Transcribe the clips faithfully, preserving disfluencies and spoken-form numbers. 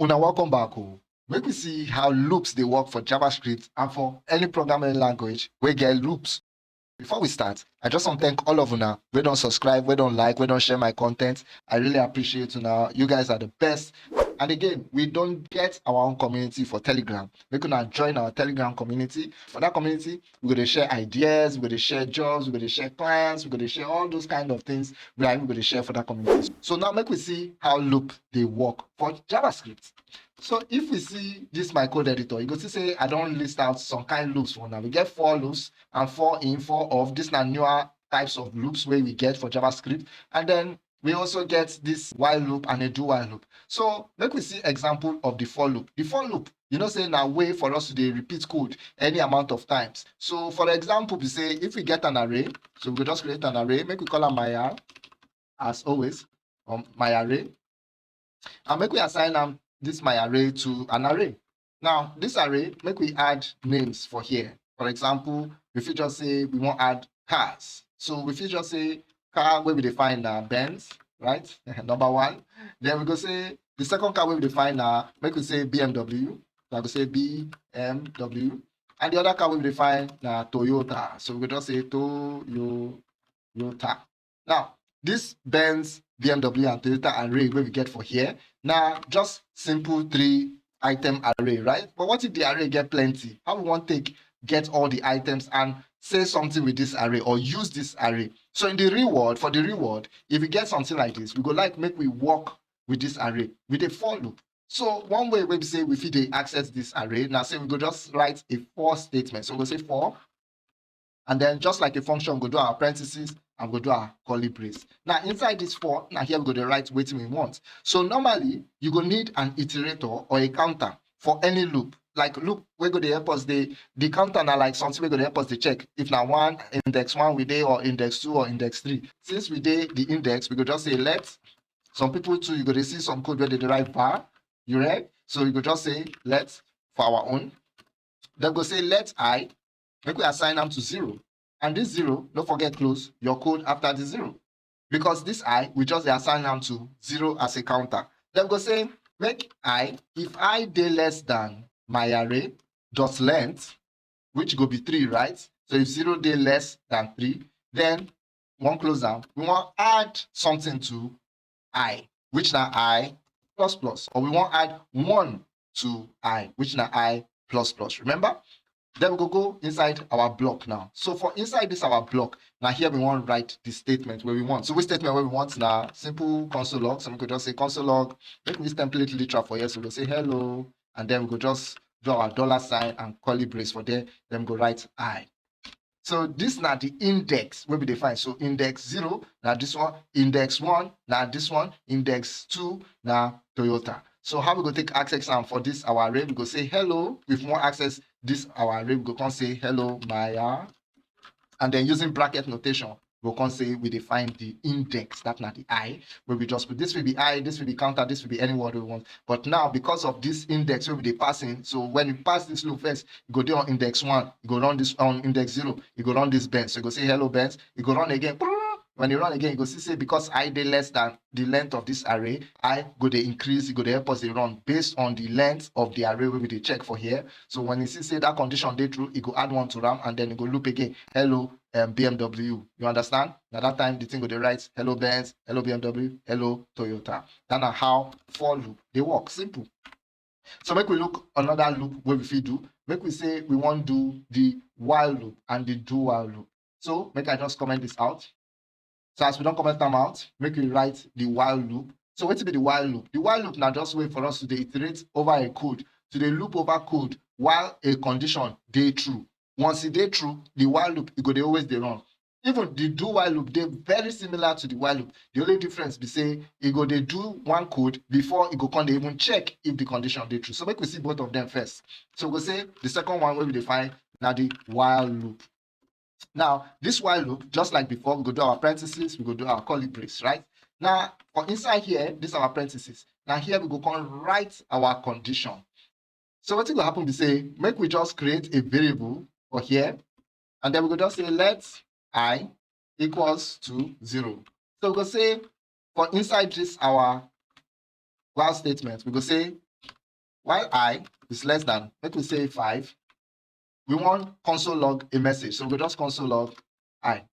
Una welcome back o. Make we see how loops dey work for JavaScript and for any programming language wey get loops. Before we start, I just wan thank all of una wey don subscribe, wey don like, wey don share my content. I really appreciate una. You guys are the best. And again, we don get our own community for Telegram. Make una join our Telegram community. For that community, we go dey share ideas, we go dey share jobs, we go dey share clients, we go dey share all those kind of things wey we go dey share for that community. So now make we see how loop dey work for JavaScript. So if we see this my code editor, you go see say I don list out some kind loops for now. We get for loops and for in, for of. These na newer types of loops wey we get for JavaScript. And then we also get this while loop and a do while loop. So make we see example of the for loop. The for loop, you know say na way for us to dey repeat code any amount of times. So for example, we say if we get an array, so we go just create an array, make we call am my ar, as always, um, my array. And make we assign am this my array to an array. Now, this array, make we add names for here. For example, we fit just say we wan add cars. So we fit just say car wey we dey find na Benz, right? Number one. Then we go say the second car wey we dey find na, make we say B M W. So I go say B M W. And the other car wey we dey find na Toyota. So we go just say Toyota. Now, this Benz, B M W, and Toyota array wey we get for here na just simple three item array, right? But what if the array get plenty? How we wan take get all the items and say something with this array or use this array? So in the real world, for the real world, if we get something like this, we go like make we work with this array with a for loop. So one way wey be say we fit dey access this array na say we go just write a for statement. So we go say for, and then just like a function, we go do our parentheses and we go do our curly brace. Now inside this for, now here we go dey write wetin we want. So normally you go need an iterator or a counter for any loop. Like loop wey go dey help us dey, the counter na like something wey go dey help us dey check if na one, index one we dey, or index two or index three. Since we dey the index, we go just say let. Some people too, you go dey see some code wey dey dey write var, you read? So you go just say let for our own. Dem go say let I, make we assign am to zero. And this zero, no forget close your code after the zero. Because this I, we just dey assign am to zero as a counter. Dem go say make I, if I dey less than my array dot length, which go be three, right? So if zero dey less than three, then we wan close am, we wan add something to I, which na I plus plus, or we wan add one to I, which na I plus plus. Remember? Then we go go inside our block now. So for inside this our block, now here we wan write the statement wey we want. So which statement wey we want? Na simple console log. So we go just say console log. Make we use template literal for here. So we go say hello, and then we go just do our dollar sign and curly brace for there. Then we go write I. So this na the index wey we dey find. So index zero na this one, index one na this one, index two na Toyota. So how we go take access am for this our array? We go say hello. If we wan access this our array, we go come say hello my ar, and then using bracket notation, we go come say we dey find the index. That na the I wey we just put. This will be I, this will be counter, this will be any word we want. But now because of this index wey we dey pass in, so when you pass this loop first, you go dey on index one, you go run this on index zero, you go run this Benz. So you go say hello Benz, you go run again. When you run again, you go see say because I dey less than the length of this array, I go dey increase, e go dey help us dey run based on the length of the array wey we dey check for here. So when you see say that condition dey true, e go add one to am, and then e go loop again. Hello, um, B M W. You understand? Na that time the thing go dey write hello Benz, hello B M W, hello Toyota. That na how for loop dey work. Simple. So make we look another loop wey we fit do. Make we say we wan do the while loop and the do while loop. So make I just comment this out. So as we don comment am out, make we write the while loop. So wetin be the while loop? The while loop na just way for us to dey iterate over a code, to dey loop over code while a condition dey true. Once e dey true, the while loop, e go dey always dey run. Even the do while loop dey very similar to the while loop. The only difference be say e go dey do one code before e go come dey even check if the condition dey true. So make we see both of them first. So we go say the second one wey we dey find na the while loop. Now, this while loop, just like before, we go do our parentheses, we go do our curly brace, right? Now, for inside here, this our parentheses. Now here we go come write our condition. So wetin go happen be say, make we just create a variable for here, and then we go just say let I equals to zero. So we go say for inside this our while statement, we go say While I is less than, make we say five, we wan console log a message. So we go just console log I.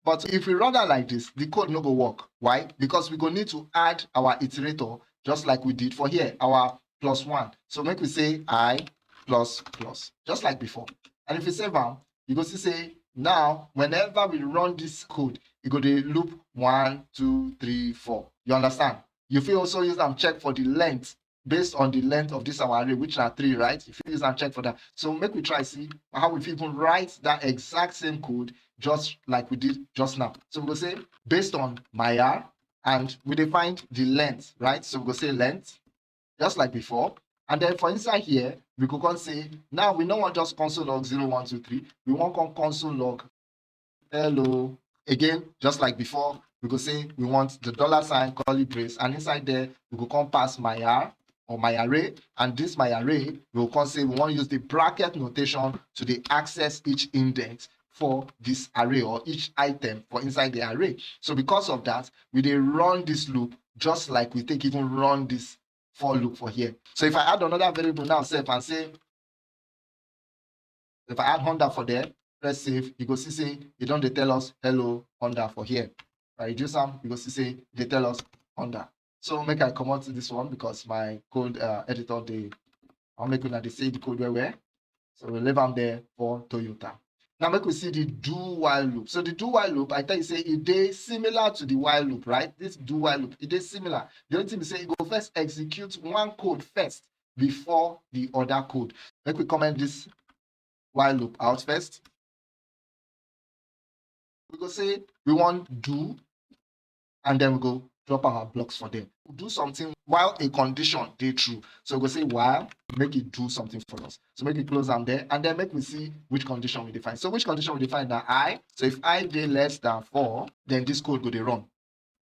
But if we run that like this, the code no go work. Why? Because we go need to add our iterator just like we did for here, our plus one. So make we say I plus plus, just like before. And if we save am, you go see say now, whenever we run this code, e go dey loop one, two, three, four. You understand? You fit also use am check for the length based on the length of this our array, which na three, right? You fit use am check for that. So make we try see how we fit even write that exact same code just like we did just now. So we go say based on my R, and we dey find the length, right? So we go say length, just like before. And then for inside here, we go come say, now we no wan just console log zero, one, two, three. We wan come console log hello. Again, just like before, we go say we want the dollar sign, curly brace, and inside there, we go come pass my R or my array. And this my array, we go come say we wan use the bracket notation to dey access each index for this array or each item for inside the array. So because of that, we dey run this loop just like we take even run this for loop for here. So if I add another variable now sef and say, if I add Honda for there, press save, you go see say e don dey tell us hello Honda for here. If I reduce am, you go see say e dey tell us Honda. So make I comot this one because my code uh, editor dey, I wan make una dey see the code well well. So we leave am there for Toyota. Now make we see the do while loop. So the do while loop, I tell you say e dey similar to the while loop, right? This do while loop, e dey similar. The only thing be say e go first execute one code first before the other code. Make we comment this while loop out first. We go say we wan do, and then we go drop our blocks for them. We do something while a condition dey true. So we go say while, make it do something for us. So make we close am there, and then make we see which condition we define. So which condition we define na I. So if I dey less than four, then this code go dey run.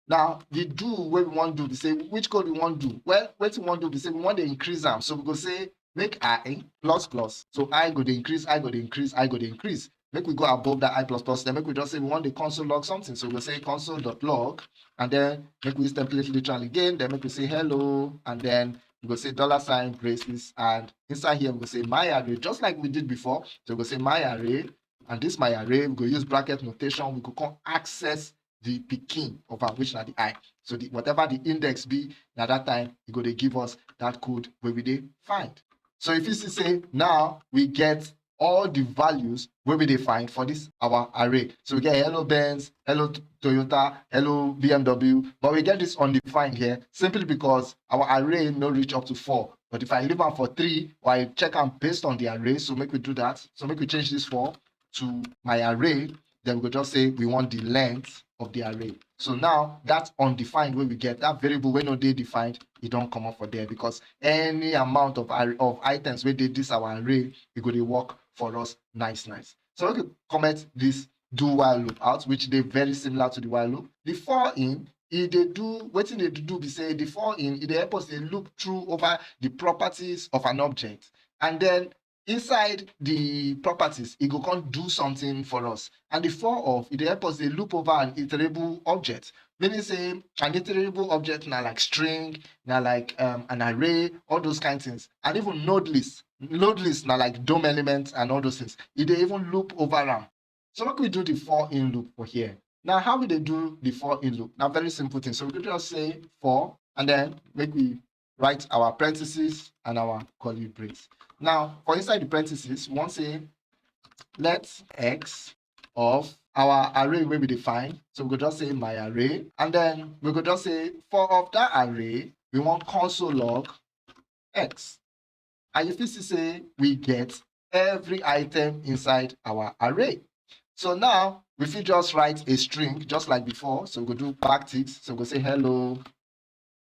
Now, the do wey we wan do be say, which code we wan do? Well, wetin we wan do be say we wan dey increase am. So we go say make I plus plus. So I go dey increase, I go dey increase, I go dey increase. Make we go above that I plus plus. Then make we just say we wan dey console log something. So we go say console dot log, and then make we use template literal again. Then make we say hello, and then we go say dollar sign braces, and inside here we go say my array, just like we did before. So we go say my array, and this my array, we go use bracket notation. We go come access the pikin of am, which na the I. So the, whatever the index be, na that time e go dey give us that code wey we dey find. So if you see say now we get all the values wey we dey find for this our array. So we get hello Benz, hello T-, Toyota, hello B M W, but we get this undefined here simply because our array no reach up to four. But if I leave am for three, or I check am based on the array, so make we do that. So make we change this four to my array, then we go just say we want the length of the array. So now that undefined wey we get, that variable wey no dey defined, e don comot for there because any amount of array, of items wey dey this our array, e go dey work for us nice nice. So make we comment this do while loop out, which dey very similar to the while loop. The for in, e dey do, wetin dey do be say the for in, e dey help us dey loop through over the properties of an object. And then inside the properties, e go come do something for us. And the for of, e dey help us dey loop over an iterable object. Meaning say an iterable object na like string, na like um, an array, all those kind things. And even node list, node list na like dom elements and all those things. E dey even loop over am. So make we do the for in loop for here. Now, how we dey do the for in loop? Na very simple thing. So we go just say for, and then make we write our parentheses and our curly brace. Now, for inside the parentheses, we wan say let x of our array wey we define. So we go just say my array, and then we go just say for of that array, we wan console log x. And you fit see say we get every item inside our array. So now we fit just write a string just like before. So we go do backticks. So we go say hello,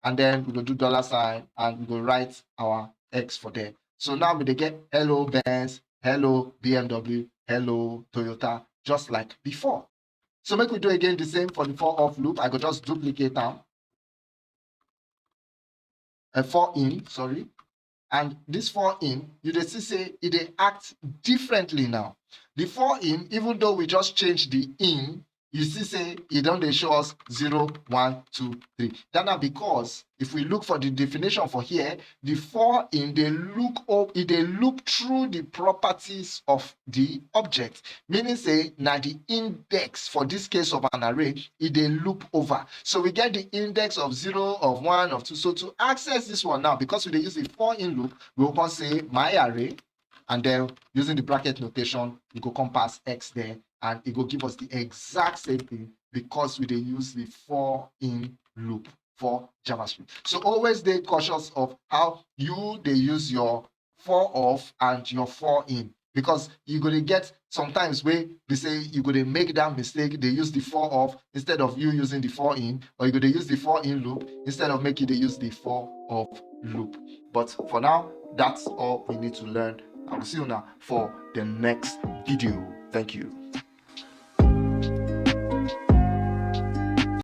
and then we go do dollar sign, and we go write our x for there. So now we dey get hello Benz, hello B M W, hello Toyota, just like before. So make we do again the same for the for of loop. I go just duplicate am. A for in, sorry. And this for in, you dey see say e dey act differently now. The for in, even though we just change the in, you see say e don dey show us zero, one, two, three. That na because if we look for the definition for here, the for in dey look up, e dey look through the properties of the object, meaning say na the index for this case of an array, e dey loop over. So we get the index of zero, of one, of two. So to access this one now, because we dey use the for in loop, we go come say my array, and then using the bracket notation, we go come pass x there, and e go give us the exact same thing because we dey use the for in loop for JavaScript. So always dey cautious of how you dey use your for of and your for in, because you go dey get sometimes wey be say you go dey make that mistake, dey use the for of instead of you using the for in, or you go dey use the for in loop instead of make you dey use the for of loop. But for now, that's all we need to learn. I will see you now for the next video. Thank you.